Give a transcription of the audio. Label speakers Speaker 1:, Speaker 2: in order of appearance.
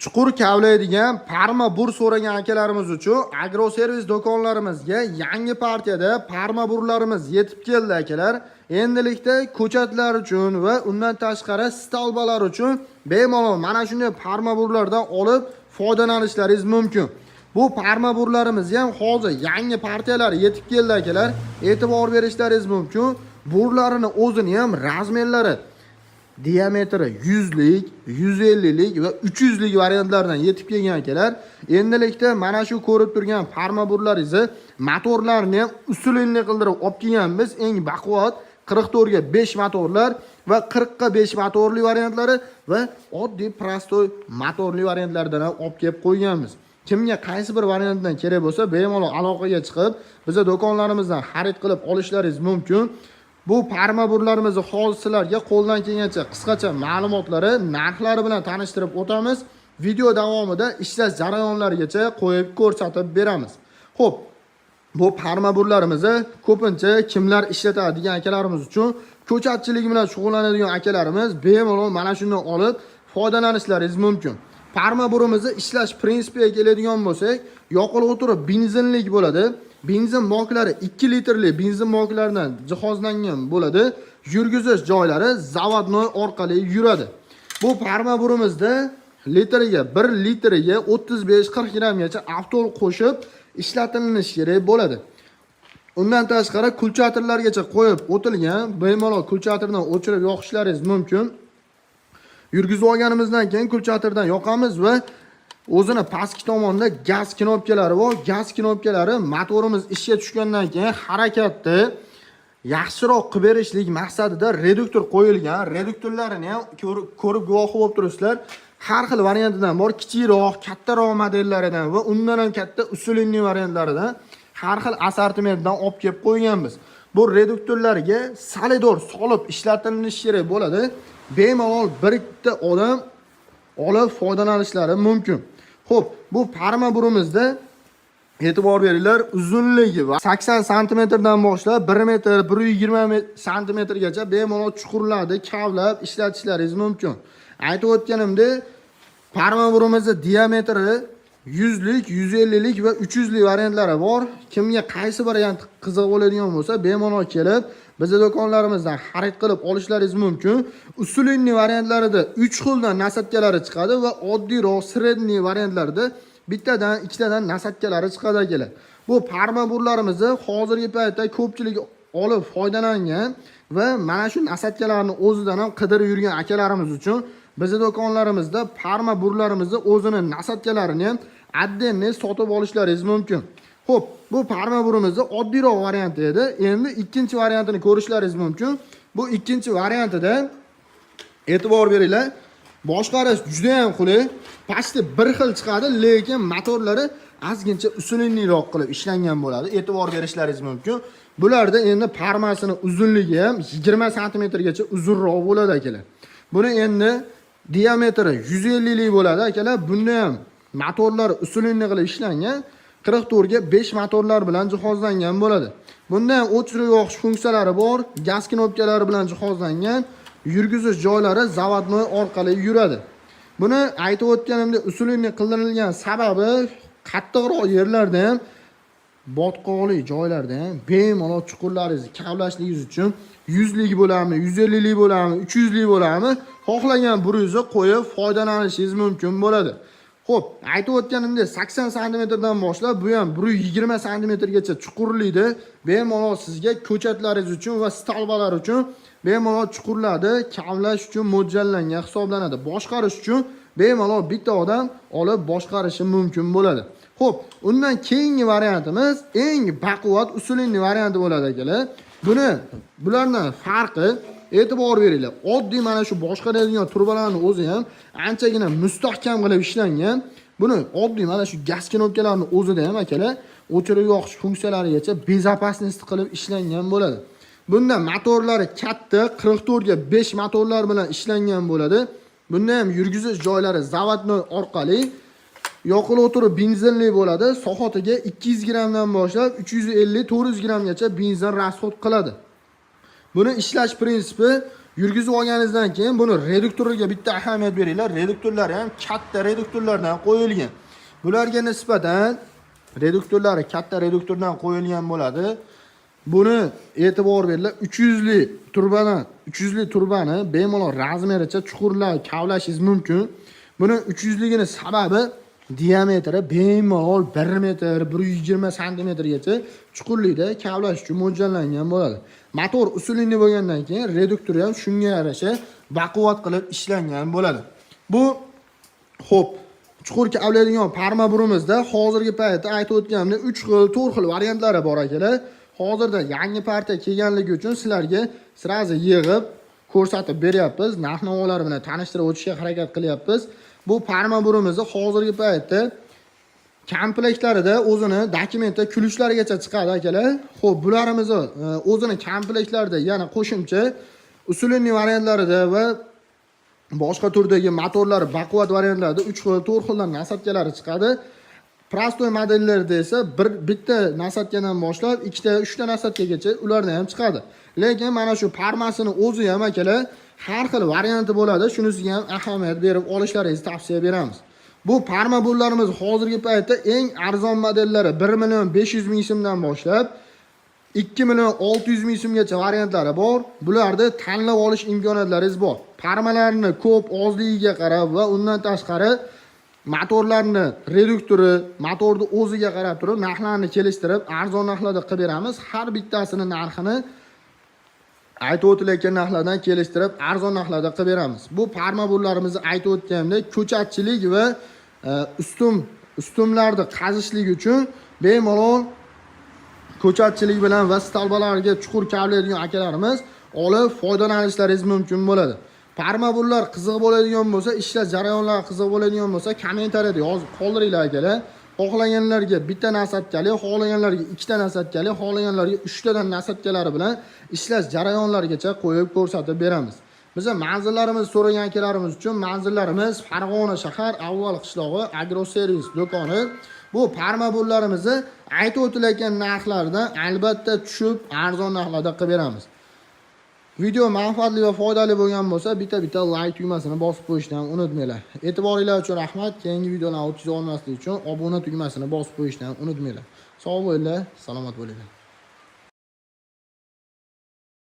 Speaker 1: Chuqur kavlaydigan parma bur so'ragan akalarimiz uchun agroservis do'konlarimizga yangi partiyada parma burlarimiz yetib keldi, akalar. Endilikda ko'chatlar uchun va undan tashqari столба lar uchun bemalol mana shunday parma burlardan olib foydalanishlaringiz mumkin. Bu parma burlarimiz ham hozir yangi partiyalar yetib keldi, akalar. E'tibor berishlaringiz mumkin. Burlarini o'zini ham размер lari, diametri 100 lik, 150 lik va 300 lik variantlardan yetib kelgan, akalar. Endilikda mana shu ko'rib turgan parma burlaringizni motorlarini ham усиленный qildirib olib kelganmiz. Eng baquvvat 44 ga 5 motorlar va 40 ga 5 motorli variantlari va oddiy простой motorli variantlardan ham olib kelib qo'yganmiz. Kimga qaysi bir variantdan kerak bo'lsa, bemalol aloqaga chiqib, biza do'konlarimizdan xarid qilib olishlaringiz mumkin. Bu parma burlarimizni hozir sizlarga qo'ldan kelgancha qisqacha ma'lumotlari, narxlari bilan tanishtirib o'tamiz. Video davomida ishlash jarayonlarigacha qo'yib ko'rsatib beramiz. Xo'p, bu parma burlarimizni ko'pincha kimlar ishlatadi degan akalarimiz uchun, ko'chatchilik bilan shug'ullanadigan akalarimiz bemalol mana shundan olib foydalanishlaringiz mumkin. Parma burimizni ishlash prinsipiga keladigan bo'lsak, yoqilg'i turi benzinlik bo'ladi. Benzin boklari 2 litrli benzin boklaridan jihozlangan bo'ladi. Yurgizish joylari заводной orqali yuradi. Bu parma burimizda litriga, 1 litriga 35-40 grammgacha avtol qo'shib ishlatilinishi kerak bo'ladi. Undan tashqari включатель largacha qo'yib o'tilgan, bemalol включатель dan o'chirib yoqishlaringiz mumkin. Yurgizib olganimizdan keyin включатель dan yoqamiz va o'zini pastki tomonda gaz knopkalari bor. Gaz knopkalari motorimiz ishga tushgandan keyin harakatni yaxshiroq qilib berishlik maqsadida reduktor qo'yilgan. Reduktorlarini ham ko'rib guvohi bo'lib turibsizlar. Har xil variantidan bor, kichikroq, kattaroq modellaridan va undan ham katta усиленный variantlaridan, har xil assortimentdan olib kelib qo'yganmiz. Bu reduktorlarga солидор solib ishlatilishi kerak bo'ladi. Bemalol bitta odam olib foydalanishlari mumkin. Xo'p, bu parma burimizda, e'tibor beringlar, uzunligi va 80 santimetrdan boshlab 1 metr, 120 santimetrgacha bemalol chuqurlarni kavlab ishlatishlaringiz mumkin. Aytib o'tganimdek, parma burimizni diametri 100 lik, 150 lik va 300 lik variantlari bor. Kimga qaysi variant qiziq bo'ladigan bo'lsa, bemalol kelib bizni do'konlarimizdan xarid qilib olishlaringiz mumkin. Усиленный variantlarida 3 xildan насадка lari chiqadi va oddiyroq средний variantlarda bittadan, ikkitadan насадка lari chiqadi, akalar. Bu parma burlarimizni hozirgi paytda ko'pchilik olib foydalangan va mana shu насадка larni o'zidan ham qidirib yurgan akalarimiz uchun bizni do'konlarimizda parma burlarimizni o'zini насадка larini ham отдельно sotib olishlaringiz mumkin. Xo'p, bu parma burimizni oddiyroq varianti edi. Endi ikkinchi variantini ko'rishlaringiz mumkin. Bu ikkinchi variantida, e'tibor beringlar, boshqarish juda ham qulay. Почти bir xil chiqadi, lekin motorlari ozgincha усиленный roq qilib ishlangan bo'ladi. E'tibor berishlaringiz mumkin. Bularda endi parmasini uzunligi ham 20 santimetrgacha uzunroq bo'ladi, akalar. Buni endi diametri 150 lik bo'ladi, akalar. Bunda ham motorlari усиленный qilib ishlangan, 44 ga 5 motorlar bilan jihozlangan bo'ladi. Bunda ham o'chirib yoqish funksiyalari bor, gaz knopkalari bilan jihozlangan, yurgizish joylari заводной orqali yuradi. Buni aytib o'tganimdek, усиленный qilinilgan sababi qattiqroq yerlarda ham, botqoqli joylarda ham bemalol chuqurlaringizni kavlashligingiz uchun 100 lik bo'ladimi, 150 lik bo'ladimi, 300 lik bo'ladimi, xohlagan buringizni qo'yib foydalanishingiz mumkin bo'ladi. Xo'p, aytib o'tganimdek, 80 santimetrdan boshlab bu ham 120 santimetrgacha chuqurlikda bemalol sizga ko'chatlaringiz uchun va столба lar uchun bemalol chuqurlarni kavlash uchun mo'ljallangan hisoblanadi. Boshqarish uchun bemalol bitta odam olib boshqarishi mumkin bo'ladi. Xo'p, undan keyingi variantimiz eng baquvvat усиленный varianti bo'ladi, akalar. Buni bularning farqi, e'tibor beringlar. Oddiy mana shu boshqaradigan trubalarning o'zi ham anchagina mustahkam qilib ishlangan. Buni oddiy mana shu gaz knopkalarning o'zida ham, akalar, o'chirib yoqish funksiyalarigacha безопасность qilib ishlangan bo'ladi. Bunda motorlari katta, 44 ga 5 motorlar bilan ishlangan bo'ladi. Bunda ham yurgizish joylari заводной orqali, yoqilg'i turi benzinli bo'ladi. Soatiga 200 grammdan boshlab 350-400 grammgacha benzin расход qiladi. Buni ishlash prinsipi Yurgizib olganingizdan keyin buni reduktoriga bitta ahamiyat beringlar. Reduktorlari ham katta reduktorlardan qo'yilgan. Bularga nisbatan reduktorlari katta reduktordan qo'yilgan bo'ladi. Buni e'tibor beringlar, 300 li turbadan, 300 li turbani bemalol razmericha chuqurlar kavlashingiz mumkin. Buni 300 ligini sababi diametri bemalol 1 metr, 120 santimetrgacha chuqurlikda kavlash uchun mo'ljallangan bo'ladi. Motor усиленный bo'lgandan keyin reduktor ham shunga yarasha baquvvat qilib ishlangan bo'ladi. Bu, xo'p, chuqur kavlaydigan parma burimizda hozirgi paytda aytib o'tganimdek 3 xil, 4 xil variantlari bor, akalar. Hozirda yangi partiya kelganligi uchun sizlarga сразу yig'ib ko'rsatib beryapmiz. Narx-navolar bilan tanishtirib o'tishga harakat qilyapmiz. Bu parma burimizni hozirgi paytda komplektlarida o'zini dokumentda ключ larigacha chiqadi, akalar. Xo'p, bularimizni o'zini komplektlarida yana qo'shimcha усиленный variantlarida va boshqa turdagi motorlar baquvvat variantlarida 3 xil, 4 xildan насадка lari chiqadi. Простой modellarda esa bitta насадка dan boshlab ikkita, uchta насадка gacha ularda ham chiqadi. Lekin mana shu parmasini o'zi ham, akalar, har xil varianti bo'ladi. Shunisiga ham ahamiyat berib olishlaringizni tavsiya beramiz. Bu parma burlarimiz hozirgi paytda eng arzon modellari 1 million 500 ming so'mdan boshlab 2 million 600 ming so'mgacha variantlari bor. Bularni tanlab olish imkoniyatlaringiz bor. Parmalarni ko'p ozligiga qarab va undan tashqari motorlarni reduktori, motorni o'ziga qarab turib narxlarni kelishtirib, arzon narxlarda qilib beramiz. Har bittasini narxini aytib o'tilayotgan narxlardan kelishtirib, arzon narxlarda qilib beramiz. Bu parma burlarimizni aytib o'tganimdek, ko'chatchilik va ustunlarni qazishlik uchun bemalol ko'chatchilik bilan va столба larga chuqur kavlaydigan akalarimiz olib foydalanishlaringiz mumkin bo'ladi. Parma burlar qiziq bo'ladigan bo'lsa, ishlash jarayonlari qiziq bo'ladigan bo'lsa, kommentariyada yozib qoldiringlar, akalar. Xohlaganlarga bitta насадка li, xohlaganlarga ikkita насадка li, xohlaganlarga uchtadan насадка lari bilan ishlash jarayonlarigacha qo'yib ko'rsatib beramiz. Biza manzillarimizni so'ragan akalarimiz uchun manzillarimiz Farg'ona shahar, Avval qishlog'i, Agroservis do'koni. Bu parma burlarimizni aytib o'tilayotgan narxlardan albatta tushib, arzon narxlarda qilib beramiz. Video manfaatli va foydali bo'lgan bo'lsa, bitta-bitta like tugmasini bosib qo'yishni ham unutmanglar. E'tiboringlar uchun rahmat. Keyingi videolarni o'tkazib olmaslik uchun obuna tugmasini bosib qo'yishni ham unutmanglar. Sog' bo'linglar, salomat bo'linglar.